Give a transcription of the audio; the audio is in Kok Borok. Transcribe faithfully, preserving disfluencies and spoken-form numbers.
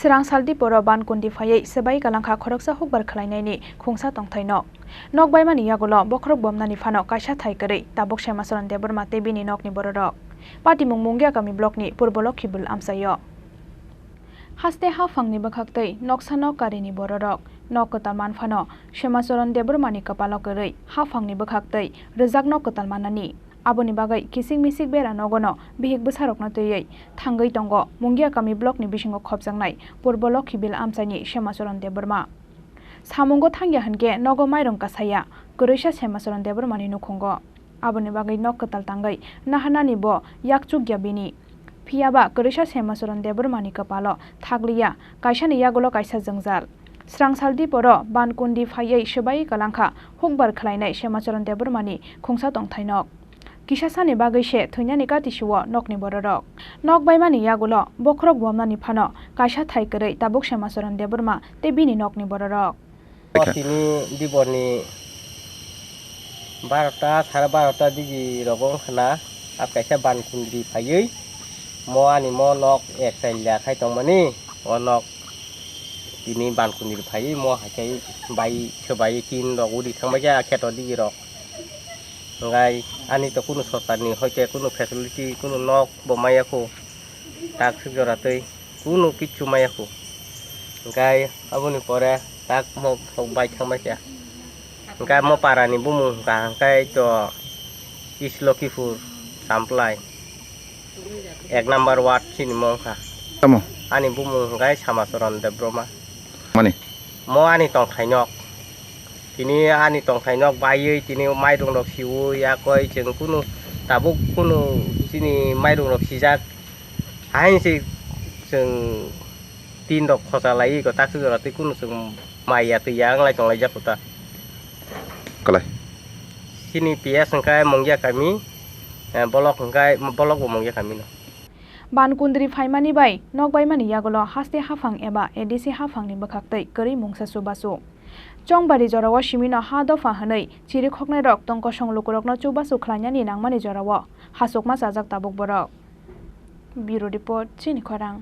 Srang sal diporo ban kundi phaiwi swbai kalangkha khoroksa hukbar khwlainaini khungsa tongthai nok. Nok baimani yagulo bokhorok bomnani phano kaisa thai kwrwi tabuk Semacharan Debbarma tei bini nokni bororok. Patimung Mungia kami blockni Purbo Lokhibil amchaio. Haste haphangni bwkhaktwi noksa nok karini bororok nok kwtal manphano Semacharan Debbarmani kwpalo kwrwi haphangni bwkhaktwi rwjak nok kwtal mannani. Aboni bagwi kisik misik bera nogono bihik bwsarokno twiwi thangwi tongo Mungia kami blockni bisingo khopjaknai Purbo Lokhibil amchaini Semacharan Debbarma. Samungo thangya hinkhe nogo mairung kasaya kwrwisa Semacharan Debbarmani nukhungo. Aboni bagwi nok kwtal tangwi naharnani bo yakchukya bini. Phiyaba kwrwisa Semacharan Debbarmani kwpalo thakliya kaisani yagulo kaisa jwngjal. Srang sal diporo ban kundi phaiwi swbai kalangkha hukbar khwlainai Semacharan Debbarmani khungsa tongthai nok. Kisa sani bagwi se thwinani kati sio nokni bororok. Nok baimani yagulo bokhorok bomnani phano kaisa thai kwrwi tabuk Semacharan Debbarma tei bini nokni bororok. Tini diborni barota, sare barota digi rogo wngkha na, ap kaisa ban kundri phaiwi mo ani mo nok ek chaila khai tongmani, o nok tini ban kundri phaiwi mo hai khai bai swbai tin rok uri thangbai khe a kheto digi rok. Hwnkhai ani to kunu sorkarni hoite kunu facility, kunu nok bo maya kho, tak sik jora twi kunu kichu maya kho. Hwnkhai aboni pore tak mo sok bai thangbai kha. Hwnkhai mo parani bumung hwnka hwnkhai to East Lokhipur Samplai. Ek number ward chini mo wngkha. Tamo? Ani bumung hwnkhe Samacharan Debbarma. Mani? Mo ani tongthai nok. Tini ani tongthai nok baiwi tini mairung rok siwi yakoi chwng kunu tabuk kunu chini mairung rok sijak. Hain se chwng tin rok khosa lai ko tak jora twi kunu chwng mai ya twi ya wng lai tong lai jak ta. Kalai? Chini P S hwnkhe Mungia kami, eh, bolok hwnkhe bolok bo Mungia kami no. Ban kundri phaimani bai nok baimani yagulo haste haphang eba A D C haphangni bwkhaktwi kwrwi mungsa chubachu. Chongbari jorao simino ha dopha hwnwi chirikhoknairok tongkosong lukurokno chubachu khlainani nangmani jorao hachukma chajak tabuk borok. Bureau Report, Chini Khorang.